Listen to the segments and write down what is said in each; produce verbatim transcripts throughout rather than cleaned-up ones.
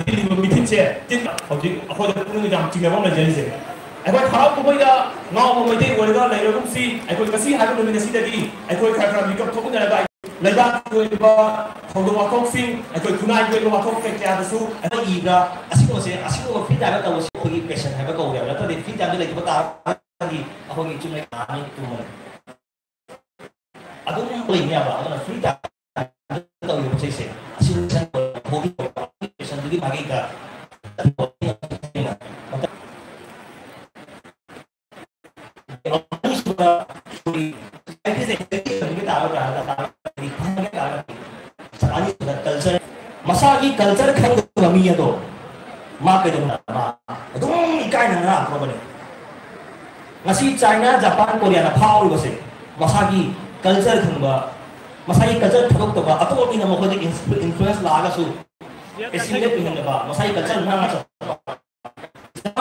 ꯊꯤꯜꯂꯤꯕ ꯃꯤꯊꯤꯟꯁꯦ ꯇꯤꯟ ꯍꯧꯖꯤꯛ ꯑꯩꯈꯣꯏꯗ ꯄꯨꯛꯅꯤꯡ ꯌꯥꯝ ꯆꯤꯡꯅꯕ ꯑꯃ ꯂꯩꯖꯔꯤꯁꯦ꯫ ꯑꯩꯈꯣꯏ ꯍꯔꯥꯎ ꯀꯨꯝꯍꯩꯗ ꯉꯥꯎꯕ ꯃꯩꯇꯩ ꯑꯣꯏꯔꯒ ꯂꯩꯔꯒꯨꯝꯁꯤ꯫ ꯑꯩꯈꯣꯏ ꯉꯁꯤ ꯍꯥꯏꯕ ꯅꯨꯃꯤꯠ ꯑꯁꯤꯗꯒꯤ ꯑꯩꯈꯣꯏ ꯈꯔ ꯈꯔ ꯃꯤꯀꯞ ꯊꯣꯛꯃꯤꯟꯅꯔꯒ ꯂꯩꯕꯥꯛꯀꯤ ꯑꯣꯏꯕ ꯊꯧꯗꯣꯛ ꯋꯥꯊꯣꯛꯁꯤꯡ, ꯑꯩꯈꯣꯏ ꯈꯨꯟꯅꯥꯏꯒꯤ ꯑꯣꯏꯕ ꯋꯥꯊꯣꯛ ꯀꯌꯥꯗꯁꯨ ꯑꯩꯈꯣꯏ ꯏꯕ꯭ꯔꯥ? ꯑꯁꯤꯒꯨꯝꯕꯁꯦ, ꯑꯁꯤꯒꯨꯝꯕ ꯐ꯭ꯔꯤ ꯇꯥꯏꯝꯗ ꯇꯧꯕꯁꯦ ꯑꯩꯈꯣꯏꯒꯤ ꯄꯦꯁꯟ ꯍꯥꯏꯕ ꯀꯧꯔꯦꯕ, ꯅꯠꯇ꯭ꯔꯗꯤ ꯐ꯭ꯔꯤ ꯇꯥꯏꯝꯗ ꯂꯩꯊꯣꯛꯄ ꯇꯥꯔꯒꯗꯤ ꯑꯩꯈꯣꯏꯒꯤ ꯆꯨꯝꯅ ꯀꯥꯅꯤ ꯇꯨꯝꯕꯅꯤ꯫ ꯑꯗꯨꯝ ꯂꯩꯅꯦꯕ꯫ ꯑꯗꯨꯅ ꯐ꯭ꯔꯤ ꯇꯥꯏꯝ ꯇꯧꯔꯤꯕ ꯄꯣꯠꯆꯩꯁꯦ ꯑꯁꯤ ꯂꯣꯏꯁꯟꯕ ꯍꯣꯕꯤ ꯑꯣꯏꯕ ꯂꯣꯏꯁꯟꯕꯒꯤ ꯃꯍꯩꯗ ꯀꯜꯆꯔ, ꯃꯁꯥꯒꯤ ꯀꯜꯆꯔ ꯈꯪꯗꯕ ꯃꯤ ꯑꯗꯣ ꯃꯥ ꯀꯩꯗꯧꯅ ꯃꯥ ꯑꯗꯨꯝ ꯏꯀꯥꯏꯅ ꯉꯥꯡꯉꯛꯄꯅꯦ꯫ ꯉꯁꯤ ꯆꯥꯏꯅꯥ, ꯖꯄꯥꯟ, ꯀꯣꯔꯤꯌꯥꯅ ꯐꯥꯎꯔꯤꯕꯁꯦ ꯃꯁꯥꯒꯤ ꯀꯜꯆꯔ ꯈꯪꯕ, ꯃꯁꯥꯒꯤ ꯀꯜꯆꯔ ꯊꯥꯗꯣꯛꯇꯕ, ꯑꯇꯣꯞꯄ ꯃꯤꯅ ꯃꯈꯣꯏꯗ ꯏꯟꯐ꯭ꯂꯨꯑꯦꯟꯁ ꯂꯥꯛꯑꯒꯁꯨ ꯑꯦꯁꯤꯃꯤꯂꯦꯠ ꯑꯣꯏꯍꯟꯗꯕ, ꯃꯁꯥꯒꯤ ꯀꯜꯆꯔ ꯉꯥꯡꯉ ꯆꯠꯄ꯫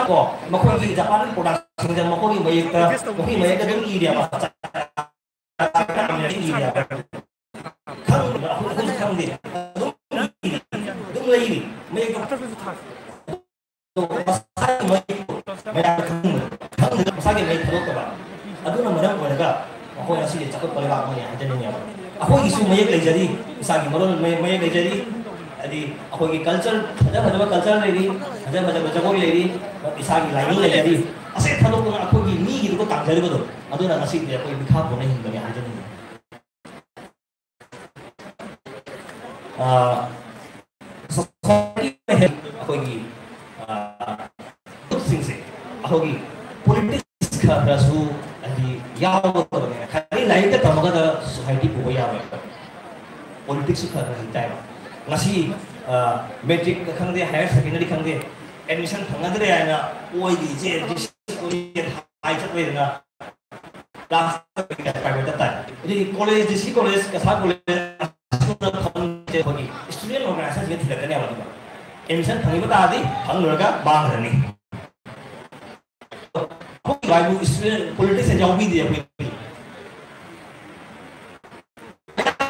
ꯀꯣ, ꯃꯈꯣꯏꯒꯤ ꯖꯄꯥꯟ ꯄ꯭ꯔꯣꯗꯛꯁꯤꯡꯗ ꯃꯈꯣꯏꯒꯤ ꯃꯌꯦꯛꯇ, ꯃꯈꯣꯏꯒꯤ ꯃꯌꯦꯛꯇ ꯑꯗꯨꯝ ꯏꯔꯦꯕ꯫ ꯏꯔꯦꯕ꯫ ꯈꯪꯗꯕ, ꯑꯩꯈꯣꯏ, ꯑꯩꯈꯣꯏꯁꯨ ꯈꯪꯗꯦ꯫ ꯑꯗꯨꯝ ꯏꯔꯤ, ꯑꯗꯨꯝ ꯂꯩꯔꯤ꯫ ꯃꯌꯦꯛꯇꯣ ꯃꯁꯥꯒꯤ ꯃꯌꯦꯛꯇꯣ ꯃꯌꯥꯝ ꯈꯪꯗꯕ, ꯈꯪꯗꯕ ꯃꯁꯥꯒꯤ ꯃꯌꯦꯛ ꯊꯥꯗꯣꯛꯇꯕ꯫ ꯑꯗꯨꯅ ꯃꯔꯝ ꯑꯣꯏꯔꯒ ꯃꯈꯣꯏ ꯉꯁꯤꯗꯤ ꯆꯥꯎꯈꯠꯄ ꯂꯩꯕꯥꯛ ꯑꯃꯅꯤ ꯍꯥꯏꯖꯅꯤꯡꯉꯦꯕ꯫ ꯑꯩꯈꯣꯏꯒꯤꯁꯨ ꯃꯌꯦꯛ ꯂꯩꯖꯔꯤ, ꯏꯁꯥꯒꯤ ꯃꯔꯣꯟ ꯃꯌꯦꯛ, ꯃꯌꯦꯛ ꯂꯩꯖꯔꯤ꯫ ꯍꯥꯏꯗꯤ ꯑꯩꯈꯣꯏꯒꯤ ꯀꯜꯆꯔ, ꯐꯖ ꯐꯖꯕ ꯀꯜꯆꯔ ꯂꯩꯔꯤ, ꯐꯖ ꯐꯖꯕ ꯖꯒꯣꯏ ꯂꯩꯔꯤ, ꯏꯁꯥꯒꯤ ꯂꯥꯏꯅꯤꯡ ꯂꯩꯖꯔꯤ꯫ ꯑꯁꯦ ꯊꯥꯗꯣꯛꯇꯅ ꯑꯩꯈꯣꯏꯒꯤ ꯃꯤꯒꯤꯗꯨꯒ ꯇꯥꯡꯖꯔꯤꯕꯗꯣ, ꯑꯗꯨꯅ ꯉꯁꯤꯗꯤ ꯑꯩꯈꯣꯏ ꯃꯤꯈꯥ ꯄꯣꯟꯅ ꯍꯤꯡꯕꯅꯤ ꯍꯥꯏꯖꯅꯤꯡꯉꯤ꯫ ꯑꯥ, society ꯑꯩꯈꯣꯏꯒꯤ, ꯑꯥ, ꯁꯤꯡꯁꯦ ꯑꯩꯈꯣꯏꯒꯤ ꯄꯣꯂꯤꯇꯤꯛꯁ ꯈꯔ ꯈꯔꯁꯨ ꯍꯥꯏꯗꯤ ꯌꯥꯎꯒꯗꯕꯅꯦ꯫ ꯈꯔꯗꯤ ꯂꯥꯏꯔꯤꯛꯇ ꯇꯝꯃꯒꯗ ꯁꯣꯁꯥꯏꯇꯤ ꯄꯨꯕ ꯌꯥꯔꯣꯏꯕ꯫ ꯄꯣꯂꯤꯇꯤꯛꯁꯁꯨ ꯈꯔ ꯈꯔ ꯍꯩꯇꯥꯏꯕ꯫ ꯉꯁꯤ, ꯑꯥ, ꯃꯦꯇ꯭ꯔꯤꯛ ꯈꯪꯗꯦ, ꯍꯥꯌꯔ ꯁꯦꯀꯦꯟꯗꯔꯤ ꯈꯪꯗꯦ, ꯑꯦꯗꯃꯤꯁꯟ ꯐꯪꯅꯗ꯭ꯔꯦ ꯍꯥꯏꯅ ꯑꯣꯏꯗꯤ ꯏꯆꯦ ꯍꯥꯏ ꯆꯠꯂꯦꯗꯅ꯫ ꯀ꯭ꯂꯥꯁ ꯄ꯭ꯔꯥꯏꯚꯦꯠꯇ ꯇꯥꯏ꯫ ꯑꯗꯨꯗꯤ ꯀꯣꯂꯦꯖ, ꯗꯤ ꯁꯤ ꯀꯣꯂꯦꯖ, ꯀꯁꯥꯔ ꯀꯣꯂꯦꯖ, ꯑꯩꯈꯣꯏꯒꯤ ꯁ꯭ꯇꯨꯗꯦꯟ ꯑꯣꯔꯒꯅꯥꯏꯖꯦꯁꯟꯁꯤꯡꯁꯦ ꯊꯤꯜꯂꯛꯀꯅꯦꯕ꯫ ꯑꯗꯨꯒ ꯑꯦꯗꯃꯤꯁꯟ ꯐꯪꯈꯤꯕ ꯇꯥꯔꯗꯤ ꯐꯪꯂꯨꯔꯒ ꯃꯥꯡꯈ꯭ꯔꯅꯤ꯫ ꯑꯩꯈꯣꯏ ꯁ꯭ꯋꯥꯏꯕꯨ ꯁ꯭ꯇꯨꯗꯦꯟ ꯄꯣꯂꯤꯇꯤꯛꯁꯇ ꯌꯥꯎꯕꯤꯗꯦ ꯑꯩꯈꯣꯏ꯫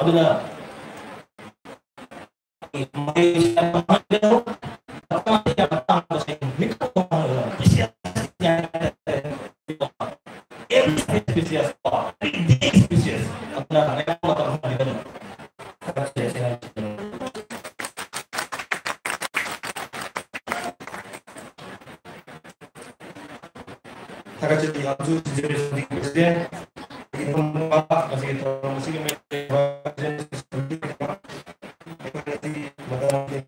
ꯑꯗꯨꯅ ꯊꯥꯒꯠꯆꯔꯤ꯫ ꯌꯥꯝꯁꯨ ꯁꯤꯟꯖꯔꯤ꯫ ꯄ꯭ꯔꯦꯁꯤꯗꯦꯟ ꯃꯁꯤꯒꯤ ꯊꯧꯔꯝ ꯑꯁꯤꯒꯤ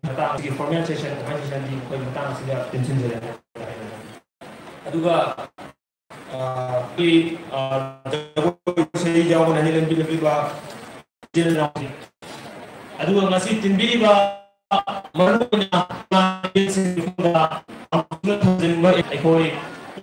ꯃꯇꯥꯡ ꯑꯁꯤꯒꯤ ꯐꯣꯔꯃꯦꯜ ꯁꯦꯁꯟ, ꯀꯃꯥꯏꯅ ꯁꯦꯁꯟꯗꯤ ꯑꯩꯈꯣꯏ ꯃꯇꯥꯡ ꯑꯁꯤꯗ ꯇꯦꯟꯁꯤꯟꯖꯔꯦ꯫ ꯑꯗꯨꯒ ꯑ, ꯑꯩꯈꯣꯏ, ꯑ, ꯖꯒꯣꯏ ꯏꯁꯩ ꯌꯥꯎꯕꯅ ꯍꯦꯟꯅ ꯂꯝꯕꯤ ꯂꯝꯕꯤꯕ ꯏꯆꯤꯜ ꯏꯅꯥꯎꯁꯤꯡ꯫ ꯑꯗꯨꯒ ꯉꯁꯤ ꯇꯤꯟꯕꯤꯔꯤꯕ ꯃꯔꯨ ꯑꯣꯏꯅ ꯑꯩꯈꯣꯏ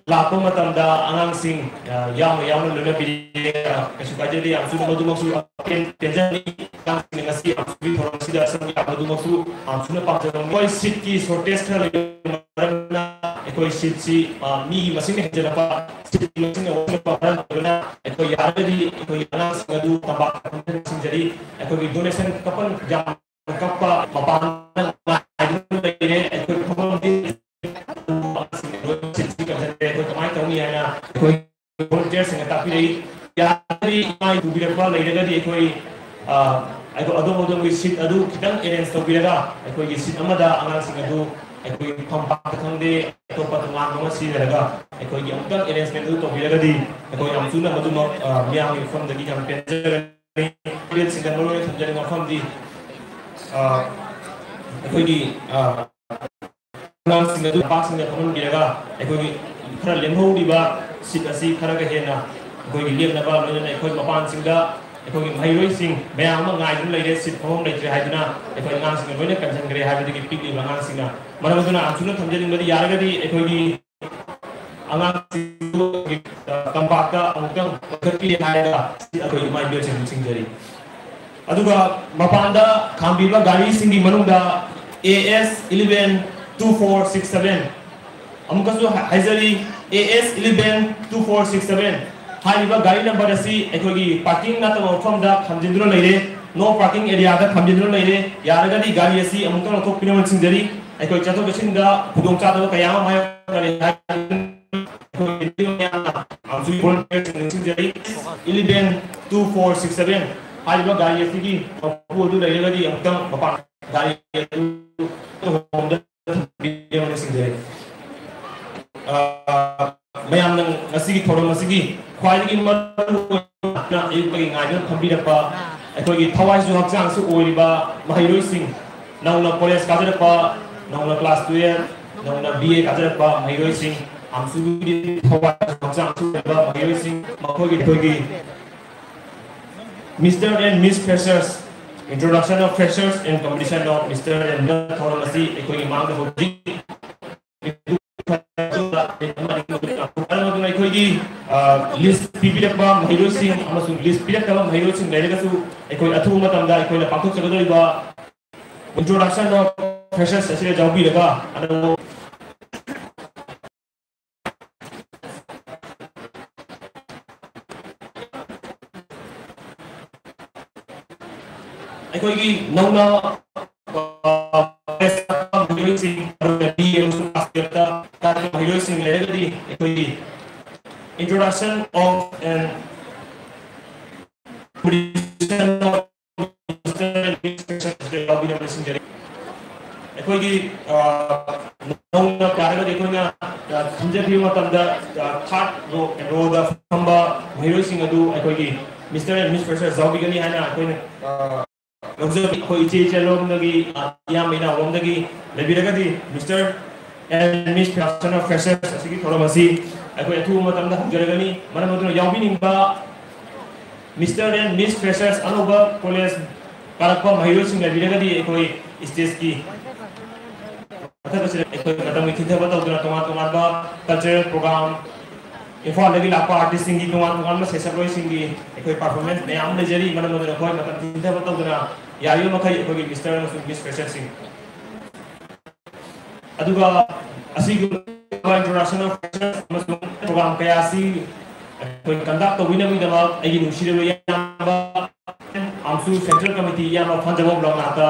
ꯂꯥꯛꯄ ꯃꯇꯝꯗ ꯑꯉꯥꯡꯁꯤꯡ, ꯑ, ꯌꯥꯎꯅ ꯌꯥꯎꯅ ꯂꯣꯏꯅꯕꯤꯔꯦ꯫ ꯀꯩꯁꯨ ꯀꯥꯏꯖꯗꯦ꯫ ꯌꯥꯝ ꯊꯨꯅ ꯃꯗꯨꯃꯛꯁꯨ ꯄꯦꯟ-, ꯄꯦꯟꯖꯔꯅꯤ꯫ ꯑꯉꯥꯡꯁꯤꯡ ꯉꯁꯤ ꯌꯥꯝ ꯊꯨꯕꯤ ꯊꯧꯔꯝ ꯑꯁꯤꯗ ꯁꯔꯨꯛ ꯌꯥꯕ ꯑꯗꯨꯃꯛꯁꯨ ꯌꯥꯝ ꯊꯨꯅ ꯄꯥꯝꯖꯕ꯫ ꯑꯩꯈꯣꯏ ꯁꯤꯠꯀꯤ ꯁꯣꯔꯇꯦꯖ ꯈꯔ ꯂꯩꯕ ꯃꯔꯝꯅ ꯑꯩꯈꯣꯏ ꯁꯤꯠꯁꯤ, ꯑ, ꯃꯤꯒꯤ ꯃꯁꯤꯡꯅ ꯍꯦꯟꯖꯜꯂꯛꯄ, ꯁꯤꯠꯀꯤ ꯃꯁꯤꯡꯅ ꯋꯥꯠꯁꯤꯜꯂꯛꯄ ꯃꯔꯝ ꯑꯣꯏꯗꯨꯅ ꯑꯩꯈꯣꯏ ꯌꯥꯔꯒꯗꯤ ꯑꯩꯈꯣꯏꯒꯤ ꯑꯉꯥꯡꯁꯤꯡ ꯑꯗꯨ ꯇꯝꯄꯥꯛꯇ ꯊꯝꯖꯔꯤ꯫ ꯑꯩꯈꯣꯏꯒꯤ ꯗꯣꯅꯦꯁꯟ ꯀꯄꯜ ꯌꯥꯝ ꯀꯞꯄ ꯃꯄꯥꯟꯗ ꯉꯥꯏꯗꯨꯅ ꯂꯩꯔꯦ꯫ ꯑꯩꯈꯣꯏ ꯐꯝꯐꯝꯗꯤ ꯑꯩꯈꯣꯏ ꯀꯃꯥꯏꯅ ꯇꯧꯅꯤ ꯍꯥꯏꯅ ꯑꯩꯈꯣꯏ ꯚꯣꯂꯨꯟꯇꯤꯌꯔꯁꯤꯡꯅ ꯇꯥꯛꯄꯤꯔꯛꯏ꯫ ꯌꯥꯔꯒꯗꯤ ꯏꯃꯥꯏ ꯄꯨꯕꯤꯔꯛꯄ ꯂꯩꯔꯒꯗꯤ ꯑꯩꯈꯣꯏ, ꯑ, ꯑꯩꯈꯣꯏ ꯑꯗꯣꯝ ꯑꯗꯣꯝꯒꯤ ꯁꯤꯠ ꯑꯗꯨ ꯈꯤꯇꯪ ꯑꯦꯔꯦꯟꯖ ꯇꯧꯕꯤꯔꯒ ꯑꯩꯈꯣꯏꯒꯤ ꯁꯤꯠ ꯑꯃꯗ ꯑꯉꯥꯡꯁꯤꯡ ꯑꯗꯨ ꯑꯩꯈꯣꯏ ꯐꯝꯄꯥꯛꯇ ꯈꯪꯗꯦ, ꯑꯇꯣꯞꯄ ꯇꯣꯉꯥꯟꯕ ꯑꯃ ꯁꯤꯖꯤꯟꯅꯔꯒ ꯑꯩꯈꯣꯏꯒꯤ ꯑꯃꯨꯛꯇꯪ ꯑꯦꯔꯦꯟꯖꯃꯦꯟ ꯑꯗꯨ ꯇꯧꯕꯤꯔꯒꯗꯤ ꯑꯩꯈꯣꯏ ꯌꯥꯝ ꯊꯨꯅ ꯃꯗꯨꯃꯛ, ꯑ, ꯃꯤꯌꯥꯝꯒꯤ ꯃꯐꯝꯗꯒꯤ ꯌꯥꯝ ꯄꯦꯟꯖꯒꯅꯤ꯫ ꯁꯤꯡꯗ ꯃꯔꯨꯑꯣꯏꯅ ꯊꯝꯖꯅꯤꯡꯕ ꯋꯥꯐꯝꯗꯤ, ꯑ, ꯑꯩꯈꯣꯏꯒꯤ, ꯑ, ꯑꯉꯥꯡꯁꯤꯡ ꯑꯗꯨ ꯄꯥꯛꯁꯤꯡꯗ ꯐꯝꯍꯟꯕꯤꯔꯒ ꯑꯩꯈꯣꯏꯒꯤ ꯈꯔ ꯂꯦꯝꯍꯧꯔꯤꯕ ꯁꯤꯠ ꯑꯁꯤ ꯈꯔꯒ ꯍꯦꯟꯅ ꯑꯩꯈꯣꯏꯒꯤ ꯂꯦꯝꯅꯕ, ꯂꯣꯏꯅꯅ ꯑꯩꯈꯣꯏ ꯃꯄꯥꯟꯁꯤꯡꯗ ꯑꯩꯈꯣꯏꯒꯤ ꯃꯍꯩꯔꯣꯏꯁꯤꯡ ꯃꯌꯥꯝ ꯑꯃ ꯉꯥꯏꯗꯨꯅ ꯂꯩꯔꯦ, ꯁꯤꯠ ꯐꯝꯐꯝ ꯂꯩꯇ꯭ꯔꯦ ꯍꯥꯏꯗꯨꯅ ꯑꯩꯈꯣꯏ ꯑꯉꯥꯡꯁꯤꯡꯅ ꯂꯣꯏꯅ ꯀꯟꯁꯤꯟꯈ꯭ꯔꯦ ꯍꯥꯏꯕꯗꯒꯤ ꯄꯤꯛꯂꯤꯕ ꯑꯉꯥꯡꯁꯤꯡꯅ꯫ ꯃꯔꯝ ꯑꯗꯨꯅ ꯌꯥꯝ ꯊꯨꯅ ꯊꯝꯖꯅꯤꯡꯕꯗꯤ ꯌꯥꯔꯒꯗꯤ ꯑꯩꯈꯣꯏꯒꯤ ꯑꯉꯥꯡꯁꯤꯡꯗꯨ ꯇꯝꯄꯥꯛꯇ ꯑꯃꯨꯛꯇꯪ ꯀꯣꯏꯈꯠꯄꯤꯔꯦ ꯍꯥꯏꯔꯒ ꯑꯩꯈꯣꯏ ꯏꯃꯥ ꯏꯕꯦꯜꯁꯤꯡ ꯅꯤꯡꯁꯤꯡꯖꯔꯤ꯫ ꯑꯗꯨꯒ ꯃꯄꯥꯟꯗ ꯈꯥꯝꯕꯤꯕ ꯒꯥꯔꯤꯁꯤꯡꯒꯤ ꯃꯅꯨꯡꯗ A S eleven two four six seven, ꯑꯃꯨꯛꯀꯁꯨ ꯍꯥꯏꯖꯔꯤ, A S eleven two four six seven, ꯍꯥꯏꯔꯤꯕ ꯒꯥꯔꯤ ꯅꯝꯕꯔ ꯑꯁꯤ ꯑꯩꯈꯣꯏꯒꯤ ꯄꯥꯔꯀꯤꯡ ꯅꯠꯇꯕ ꯃꯐꯝꯗ ꯊꯝꯖꯤꯟꯗꯨꯅ ꯂꯩꯔꯦ, ꯅꯣ ꯄꯥꯔꯀꯤꯡ ꯑꯦꯔꯤꯌꯥꯗ ꯊꯝꯖꯤꯟꯗꯨꯅ ꯂꯩꯔꯦ꯫ ꯌꯥꯔꯒꯗꯤ ꯒꯥꯔꯤ ꯑꯁꯤ ꯑꯃꯨꯛꯇꯪ ꯂꯧꯊꯣꯛꯄꯤꯅꯕ ꯅꯤꯡꯁꯤꯡꯖꯔꯤ꯫ ꯑꯩꯈꯣꯏ ꯆꯠꯊꯣꯛ ꯆꯠꯁꯤꯟꯗ ꯈꯨꯗꯣꯡꯆꯥꯗꯕ ꯀꯌꯥ ꯑꯃ ꯃꯥꯌꯣꯛꯅꯔꯦ ꯍꯥꯏ ꯑꯩꯈꯣꯏ ꯃꯌꯥꯝꯅ ꯑꯃꯁꯨꯡ ꯚꯣꯂꯨꯟꯇꯤꯌꯔꯁꯤꯡ ꯅꯤꯡꯁꯤꯡꯖꯔꯤ꯫ Eleven two four six seven ꯍꯥꯏꯔꯤꯕ ꯒꯥꯔꯤ ꯑꯁꯤꯒꯤ ꯃꯄꯨ ꯑꯗꯨ ꯂꯩꯔꯒꯗꯤ ꯑꯃꯨꯛꯇꯪ ꯃꯄꯥꯟ ꯒꯥꯔꯤ ꯑꯗꯨ ꯊꯝꯕꯤꯅꯕ ꯅꯤꯡꯁꯤꯡꯖꯔꯤ꯫ ꯑꯥ, ꯃꯌꯥꯝꯅ ꯉꯁꯤꯒꯤ ꯊꯧꯔꯝ ꯑꯁꯤꯒꯤ ꯈ꯭ꯋꯥꯏꯗꯒꯤ ꯃꯔꯨ ꯑꯣꯏꯅ ꯑꯌꯨꯛꯇꯒꯤ ꯉꯥꯏꯗꯨꯅ ꯐꯝꯕꯤꯔꯛꯄ ꯑꯩꯈꯣꯏꯒꯤ ꯊꯋꯥꯏꯁꯨ ꯍꯛꯆꯥꯡꯁꯨ ꯑꯣꯏꯔꯤꯕ ꯃꯍꯩꯔꯣꯏꯁꯤꯡ, ꯅꯧꯅ ꯀꯣꯂꯦꯖ ꯀꯥꯖꯔꯛꯄ, ꯅꯧꯅ ꯀ꯭ꯂꯥꯁ ꯇꯨꯌꯦꯜꯐ, ꯅꯧꯅ ꯕꯤ ꯑꯦ ꯀꯥꯖꯔꯛꯄ ꯃꯍꯩꯔꯣꯏꯁꯤꯡ, ꯑꯃꯁꯨꯡ ꯊꯋꯥꯏꯁꯨ ꯍꯛꯆꯥꯡꯁꯨ ꯑꯣꯏꯔꯤꯕ ꯃꯍꯩꯔꯣꯏꯁꯤꯡ, ꯃꯈꯣꯏꯒꯤ ꯑꯩꯈꯣꯏꯒꯤ Mister and Miss Freshers Introduction of Freshers and Competition of Mister and Miss ꯊꯧꯔꯝ ꯑꯁꯤ ꯑꯩꯈꯣꯏꯒꯤ ꯃꯥꯡꯗ ꯍꯧꯖꯤꯛ ꯑꯩꯈꯣꯏꯒꯤ ꯂꯤꯁ ꯄꯤꯕꯤꯔꯛꯄ ꯃꯍꯩꯔꯣꯏꯁꯤꯡ ꯑꯃꯁꯨꯡ ꯂꯤꯁ ꯄꯤꯔꯛꯇꯕ ꯃꯍꯩꯔꯣꯏꯁꯤꯡ ꯂꯩꯔꯒꯁꯨ ꯑꯩꯈꯣꯏ ꯑꯊꯨꯕ ꯃꯇꯝꯗ ꯑꯩꯈꯣꯏꯅ ꯄꯥꯡꯊꯣꯛꯆꯒꯗꯧꯔꯤꯕ Introduction of Freshers ꯑꯁꯤꯗ ꯌꯥꯎꯕꯤꯔꯒ ꯑꯅꯧꯕ ꯑꯩꯈꯣꯏꯒꯤ ꯅꯧꯅ ꯃꯍꯩꯔꯣꯏꯁꯤꯡ, ꯃꯍꯩꯔꯣꯏꯁꯤꯡ ꯂꯩꯔꯒꯗꯤ ꯑꯩꯈꯣꯏꯒꯤ Introduction of an ꯑꯩꯈꯣꯏꯒꯤ ꯅꯧꯅ ꯌꯥꯔꯒꯗꯤ ꯑꯩꯈꯣꯏꯅ ꯈꯟꯖꯕꯤꯕ ꯃꯇꯝꯗ ꯊꯥꯔꯠ ꯔꯣ ꯔꯣꯗ ꯐꯝꯕ ꯃꯍꯩꯔꯣꯏꯁꯤꯡ ꯑꯗꯨ ꯑꯩꯈꯣꯏꯒꯤ Mister and Miss Freshers ꯌꯥꯎꯕꯤꯒꯅꯤ ꯍꯥꯏꯅ ꯑꯩꯈꯣꯏꯅ ꯂꯧꯖꯕꯤ꯫ ꯑꯩꯈꯣꯏ ꯏꯆꯦ ꯏꯆꯜꯂꯣꯝꯗꯒꯤ, ꯏꯌꯥꯝꯕ ꯏꯅꯥꯎꯂꯣꯝꯗꯒꯤ ꯂꯩꯕꯤꯔꯒꯗꯤ Mister and Miss Freshers ꯑꯁꯤꯒꯤ ꯊꯧꯔꯝ ꯑꯁꯤ ꯑꯩꯈꯣꯏ ꯑꯊꯨꯕ ꯃꯇꯝꯗ ꯍꯧꯖꯔꯒꯅꯤ꯫ ꯃꯔꯝ ꯑꯗꯨꯅ ꯌꯥꯎꯕꯤꯅꯤꯡꯕ Mister and Miss Freshers ꯑꯅꯧꯕ ꯀꯣꯂꯦꯖ ꯀꯥꯔꯛꯄ ꯃꯍꯩꯔꯣꯏꯁꯤꯡ ꯂꯩꯕꯤꯔꯒꯗꯤ ꯑꯩꯈꯣꯏ ꯁ꯭ꯇꯦꯖꯀꯤ ꯃꯊꯛ ꯑꯁꯤꯗ ꯑꯩꯈꯣꯏ ꯃꯇꯝꯒꯤ ꯊꯤꯡꯊꯕ ꯇꯧꯗꯨꯅ ꯇꯣꯉꯥꯟ ꯇꯣꯉꯥꯟꯕ cultural program, ꯏꯝꯐꯥꯜꯗꯒꯤ ꯂꯥꯛꯄ artistꯁꯤꯡꯒꯤ ꯇꯣꯉꯥꯟ ꯇꯣꯉꯥꯟꯕ ꯁꯦꯁꯟ ꯂꯣꯏꯁꯤꯡꯒꯤ ꯑꯩꯈꯣꯏ performance ꯃꯌꯥꯝ ꯑꯃ ꯂꯩꯖꯔꯤ꯫ ꯃꯔꯝ ꯑꯗꯨꯅ ꯑꯩꯈꯣꯏ ꯃꯇꯝ ꯊꯤꯡꯊꯕ ꯇꯧꯗꯅ ꯌꯥꯔꯤꯕ ꯃꯈꯩ ꯑꯩꯈꯣꯏꯒꯤ Mister ꯑꯃꯁꯨꯡ Miss Fresherꯁꯤꯡ ꯑꯗꯨꯒ ꯑꯁꯤꯒꯨꯝꯕ Introduction of Freshers ꯑꯃꯁꯨꯡ program ꯀꯌꯥ ꯑꯁꯤ ꯑꯩꯈꯣꯏ ꯀꯟꯗꯛ ꯇꯧꯕꯤꯅꯕꯒꯤꯗꯃꯛ ꯑꯩꯒꯤ ꯅꯨꯡꯁꯤꯔꯕ ꯏꯌꯥꯝꯕ ꯑꯃꯁꯨꯡ ꯁꯦꯟꯇ꯭ꯔꯦꯜ ꯀꯃꯤꯇꯤ ꯏꯌꯥꯝꯕ ꯐꯟꯖꯕꯣꯝ ꯂꯝꯉꯥꯛꯇ꯫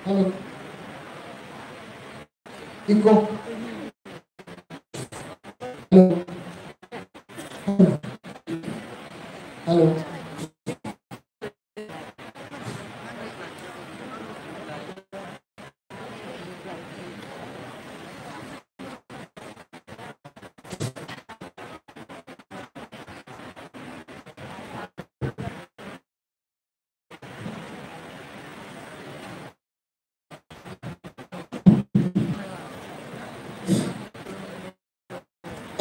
Hello. Echo. Hello. Hello.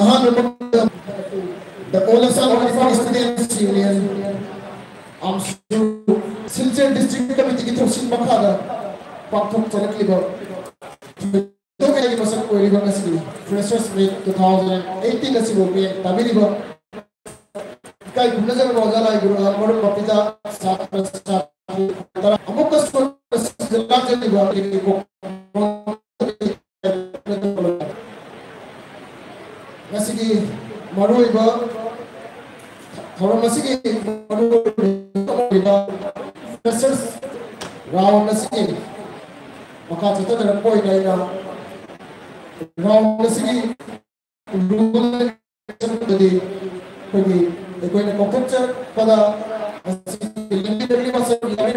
ꯑꯍꯥꯟꯕ ꯃꯛꯇꯗ The All Assam Rifle Students Union ꯑꯃꯁꯨꯡ ꯁꯤꯜꯆꯔ District Committeeꯒꯤ ꯊꯧꯁꯤꯜ ꯃꯈꯥꯗ ꯄꯥꯡꯊꯣꯛꯆꯔꯛꯂꯤꯕ ꯇꯣꯉꯥꯏꯒꯤ ꯃꯁꯛ ꯑꯣꯏꯔꯤꯕ ꯉꯁꯤꯒꯤ Freshers Meet two thousand eighteen ꯑꯁꯤꯕꯨ ꯃꯤꯠꯌꯦꯡ ꯇꯥꯕꯤꯔꯤꯕ ꯏꯀꯥꯏ ꯈꯨꯝꯅꯖꯔꯕ ꯑꯣꯖꯥ ꯂꯥꯏ ꯒꯨꯔꯨ ꯃꯔꯨꯞ ꯃꯄꯤꯗ ꯁꯥꯇ꯭ꯔ ꯁꯥꯇ꯭ꯔꯤ ꯇꯔꯥ ꯑꯃꯨꯛꯀꯁꯨ ꯂꯥꯛꯆꯔꯤꯕ ꯉꯁꯤꯒꯤ ꯃꯔꯨꯑꯣꯏꯕ ꯊꯧꯔꯝ ꯑꯁꯤꯒꯤ ꯃꯔꯨꯑꯣꯏꯕ Freshers Round ꯑꯁꯤꯒꯤ ꯃꯈꯥ ꯆꯠꯊꯖꯔꯛꯄ ꯑꯣꯏꯅ ꯑꯩꯅ Round ꯑꯁꯤꯒꯤ ꯔꯨꯜꯗꯤ ꯑꯩꯈꯣꯏꯒꯤ ꯑꯩꯈꯣꯏꯅ ꯀꯥꯎꯊꯣꯛꯆꯔꯛꯄꯗ ꯃꯁꯤꯒꯤ ꯂꯝꯕꯤꯗꯒꯤ ꯃꯁꯛ